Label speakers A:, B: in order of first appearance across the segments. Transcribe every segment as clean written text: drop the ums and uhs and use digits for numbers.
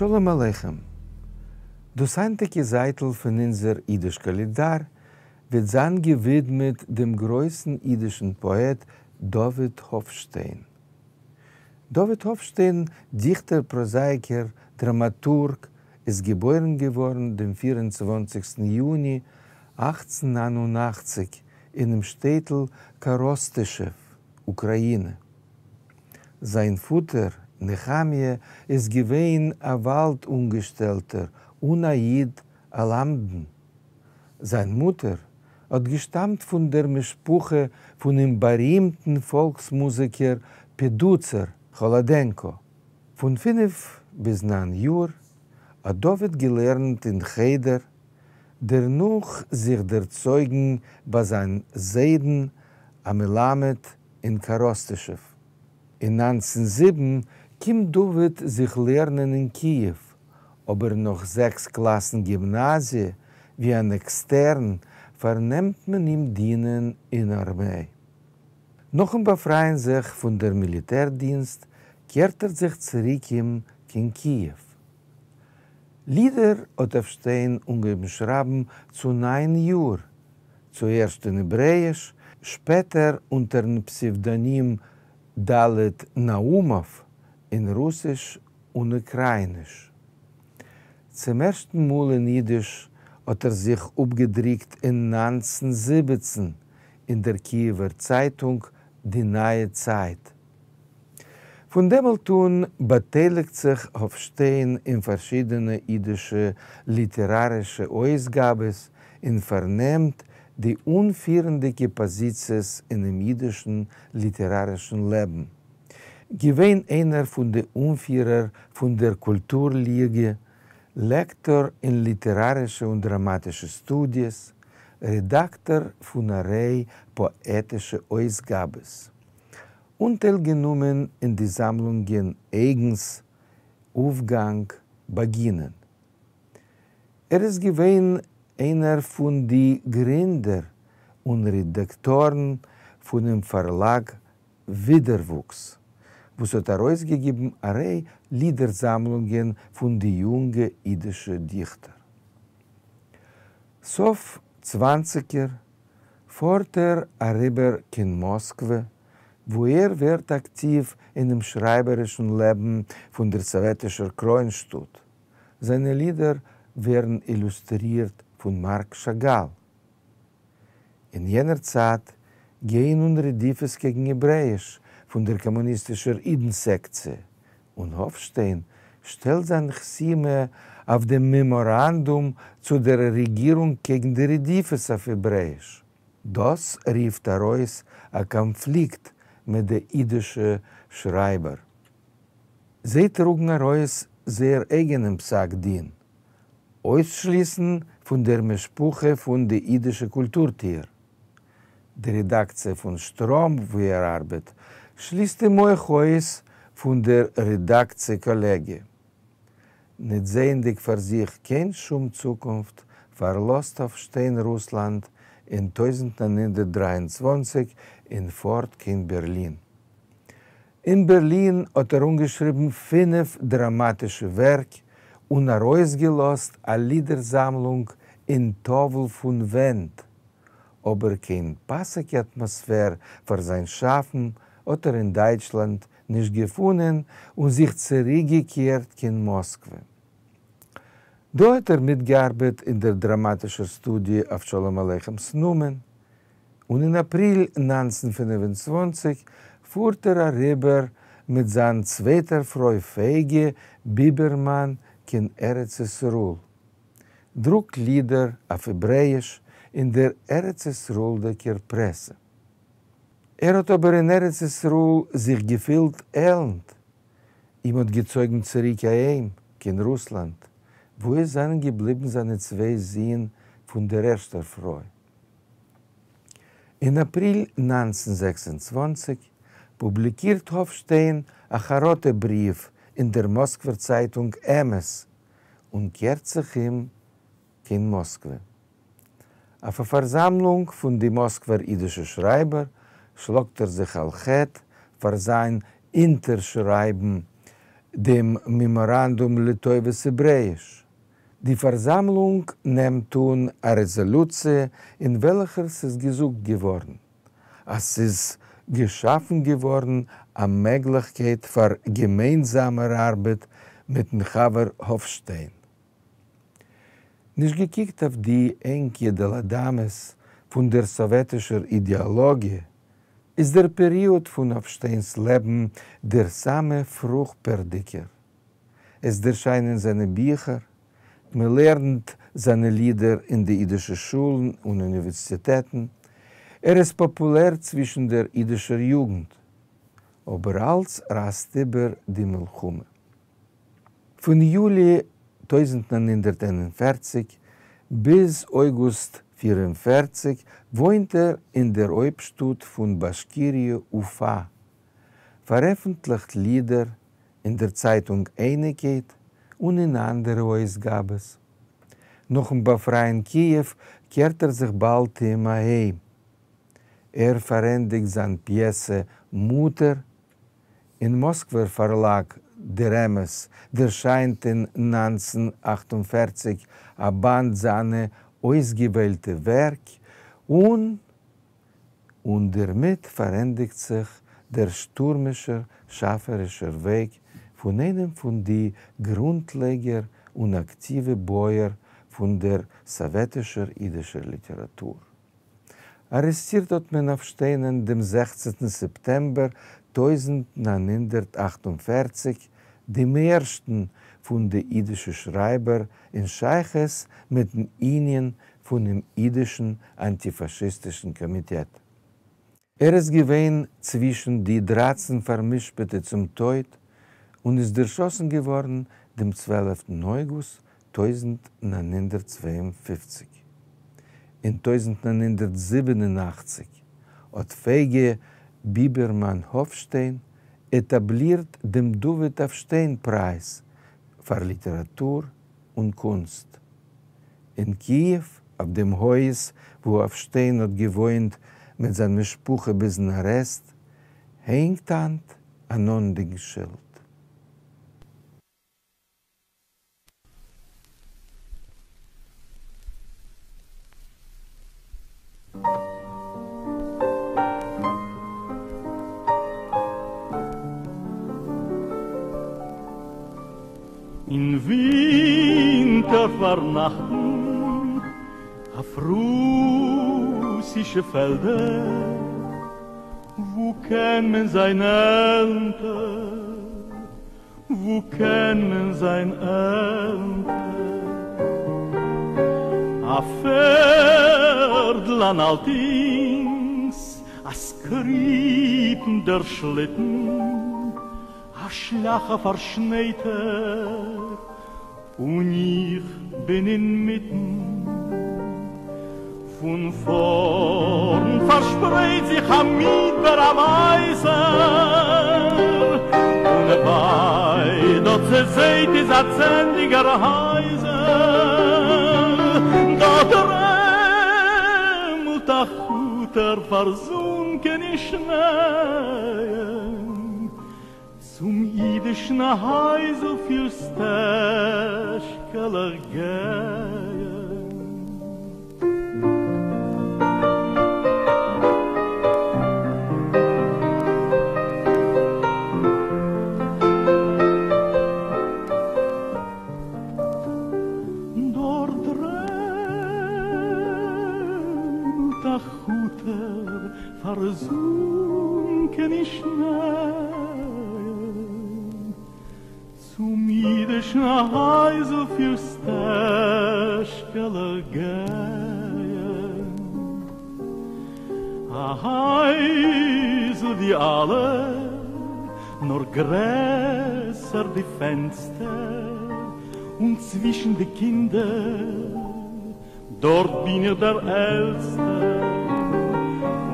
A: שלום עליכם! דאס היינטיגע זייטל פון אונזער אידיש קאלענדאר וועט זיין געווידמעט דעם גרויסן אידישן פאעט דוד האפשטיין. דוד האפשטיין, דיכטער, פראזאיקער, דראמאטורג, איז געבוירן געווארן דעם 24סטן יוני 1889 אינעם שטעטל קאראסטישעוו, אוקראינע. זיין פאטער, נחמיה, איז געווען א וואלד אנגעשטעלטער און א איד א למדן. זיין מוטער האט געשטאמט פון דער משפחה פונעם בארימטן פאלקס-מוזיקער פעדוצער כאלאדענקא. פון 5 ביז 9 יאר האט דוד געלערנט אין חדר, דערנאך זיך דערצויגן ביי זיין זיידן א מלמד אין קאראסטישעוו. אין 1907 קומט דוד זיך לערנען אין קיעוו, אבער נאך זעקס קלאסן גימנאזיע, ווי אן עקסטערן, פארנעמט מען אים דינען אין ארמיי. נאכן באפרייען זיך פון דער מיליטער-דינסט, קערט ער זיך צוריק אום קיין קיעוו. לידער האט האפשטיין אנגעהויבן שרייבן צו 9 יאר, צוערשט אין העברעאיש, שפעטער אונטערן פסעוודאנים ד' נאומאוו אין רוסיש און אוקראיניש. צום ערשטן מאל אין אידיש האט ער זיך אפגעדרוקט אין 1917 אין דער קיעווער צייטונג די נייע צייט. פון דעמאלט אן באטייליגט זיך האפשטיין אין פארשידענע אידישע ליטערארישע אויסגאבעס און פארנעמט די אנפירנדיקע פאזיציעס אינעם אידישן ליטערארישן לעבן. געווען איינער פון די אנפירער פון דער קולטור-ליגע, לעקטאר אין ליטערארישע און דראמאטישע סטודיעס, רעדאקטאר פון א ריי פאעטישע אויסגאבעס. אנטיילגענומען אין די זאמלונגען אייגנס, אויפגאנג, באגינען. ער איז געווען איינער פון די גרינדער און רעדאקטארן פונעם פארלאג ווידערוואוקס, וואס האט ארויסגעגעבן א ריי לידער-זאמלונגען פון די יונגע אידישע דיכטער. סוף צוואנציגער פארט ער אריבער קיין מאסקווע, וואו ער ווערט אקטיוו אינעם שרייבערישן לעבן פון דער סאוועטישער קרוינשטאט. זיינע לידער ווערן אילוסטרירט פון מארק שאגאל. אין יענער צייט גייען אן רדיפות קעגן העברעאיש פון דער קאמוניסטישער אידן-סעקציע, און האפשטיין שטעלט זיין חתימה אויף דעם מעמאראנדום צו דער רעגירונג קעגן די רדיפות אויף העברעאיש. דאס רופט ארויס א קאנפליקט מיט די אידישע שרייבער. זיי טראגן ארויס זייער אייגענעם פסק דין, אויסשליסן פון דער משפחה פון די אידישע קולטור-טוער. די רעדאקציע פון שטראם, וואו ער ארבעט, שליסט אים אויך אויס פון דער רעדאקציע קאלעגיע. ניט זעענדיק פאר זיך קיין שום צוקונפט, פארלאזט האפשטיין רוסלאנד אין 1923 און פארט קיין בערלין. אין בערלין האט ער אנגעשריבן פינף דראמאטישע ווערק און ארויסגעלאזט א לידער-זאמלונג אין טאוול פון ווענט, אבער קיין פאסיגע אטמאספער פאר זיין שאפן האט ער אין דייטשלאנד נישט געפונען און זיך צוריקגעקערט קיין מאסקווע. דא האט ער מיטגעארבעט אין דער דראמאטישער סטודיע אויף שלום עליכמ'ס נאמען, און אין אפריל 1925 פארט ער אריבער מיט זיין צווייטער פרוי פייגע ביבערמאן קיין ארץ ישראל. דרוקט לידער אויף העברעאיש אין דער ארץ ישראלדיקער פרעסע. ער האט אבער אין ארץ ישראל זיך געפילט עלנד. אים האט געצויגן צוריק אהיים, קיין רוסלאנד, וואו עס זענען געבליבן זיינע צוויי זין פון דער ערשטער פרוי. אין אפריל 1926 פובליקירט האפשטיין א חרטה בריוו אין דער מאסקווער צייטונג אמת און קערט זיך אום קיין מאסקווע. אויף א פארזאמלונג פון די מאסקווער אידישע שרייבער שלאגט ער זיך על חטא פאר זיין אונטערשרייבן דעם מעמאראנדום לטובת העברעאיש. די פארזאמלונג נעמט אן א רעזאלוציע אין וועלכער ס'איז געזאגט געווארן אז ס'איז געשאפן געווארן א מעגליכקייט פאר געמיינזאמער ארבעט מיט'ן חבר האפשטיין. נישט געקוקט אויף די ענגע ד' אמות פון דער סאוועטישער אידעאלאגיע, איז דער פעריאד פון האפשטיינ'ס לעבן דער סאמע פרוכפערדיגער. עס דערשיינען זיינע ביכער, מען לערנט זיינע לידער אין די אידישע שולן און אוניווערסיטעטן, ער איז פאפולער צווישן דער אידישער יוגנט. אבער אלץ רייסט איבער די מלחמה. פון יולי 1941 ביז אויגוסט 44 וואוינט ער אין דער הויפטשטאט פון באשקיריע אופא, פארעפנטליכט לידער אין דער צייטונג אייניקייט און אין אנדערע אויסגאבעס. נאכן באפרייען קיעוו קערט ער זיך באלד אום אהיים. ער פארענדיגט זיין פיעסע מוטער אין מאסקווער פארלאג דער אמת דערשיינט אין 1948 א באנד זיינע אויסגעוועלטע ווערק, און און דערמיט פארענדיגט זיך דער שטורמישער שאפערישער וועג פון איינעם פון די גרונטלייגער און אקטיווע בויער פון דער סאוועטישער אידישער ליטעראטור. ארעסטירט האט מען האפשטיינען דעם זעכצנטן סעפטעמבער 1948, דעם ערשטן פון די אידישע שרייבער אין שייכות מיטן ענין פונעם אידישן אנטיפאשיסטישן קאמיטעט. ער איז געווען צווישן די 13 פאר'משפט'ע צום טויט און איז דערשאסן געווארן דעם צוועלפטן אויגוסט 1952. אין 1987 האט פייגע ביבערמאן האפשטיין עטאבלירט דעם דוד האפשטיין פרייז פאר ליטעראטור און קונסט. אין קיעוו, אויף דעם הויז וואו האפשטיין האט געוואוינט מיט זיין משפחה ביזן ארעסט, הענגט היינט אן אנדענק שילד.
B: אין ווינטער פארנאכטן אויף רוסישע פעלדער, וואו קען מען זיין עלנטער, וואו קען מען זיין עלנטער? א פערדל אן אלטינס, א סקריפנדער שליטן, א שליאך א פארשנייטער, און איך בין אינמיטן. פון פארנט פארשפרייט זיך א מדבר א ווייסער, און ווייט דארט צעזייט איז א צענדליגער הייזער. דארט דרעמלט א כוטער פארזונקען אין שנייען, צום אידישן הייזל פיר סטעזשקעלעך גייען. דארט דרעמלט א כוטער פארזונקען אין שנייען, צום אידישן הייזל פיר סטעזשקעלעך גייען. א הייזל ווי אלע, נאר גרעסער די פענסטער, און צווישן די קינדער דאָרט בין איך דער עלטסטער,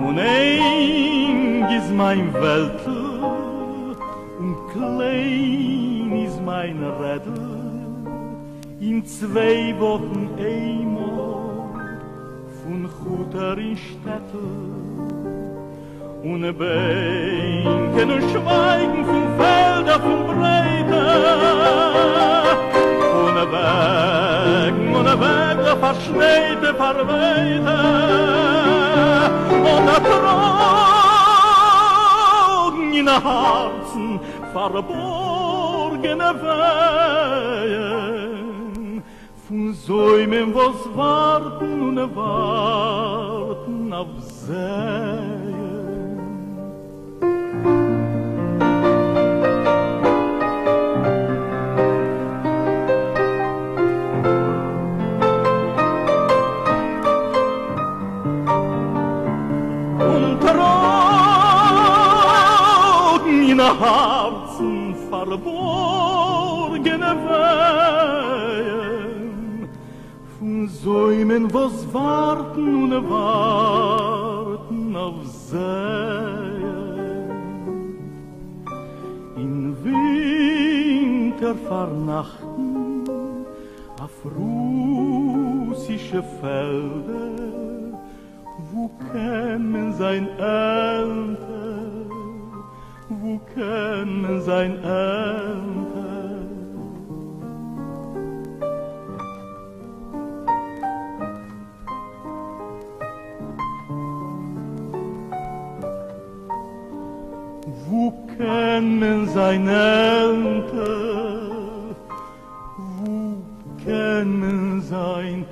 B: און ענג איז מײַן וועלטל, און קליין איז מײַן רעדל. אין צוויי וואָכן איינמאָל פֿון כוטער אין שטעטל, און בענקען און שווײַגן פֿון פֿעלד. פעלדער פון ברייטע און וועגן און וועלדער פארשנייטע פארווייטע און טראגן אין הארצן פארבארגענע ווייען פון זוימען וואס ווארטן און ווארטן אויף זייען. און טראגן אין הארצן פארבארגענע ווייען פון זוימען וואס ווארטן און ווארטן אויף זייען. אין ווינטער פארנאכטן אויף רוסישע פעלדער וואו קען מען זיין עלנטער, וואו קען מען זיין עלנטער? וואו קען מען זיין עלנטער, וואו קען מען זיין?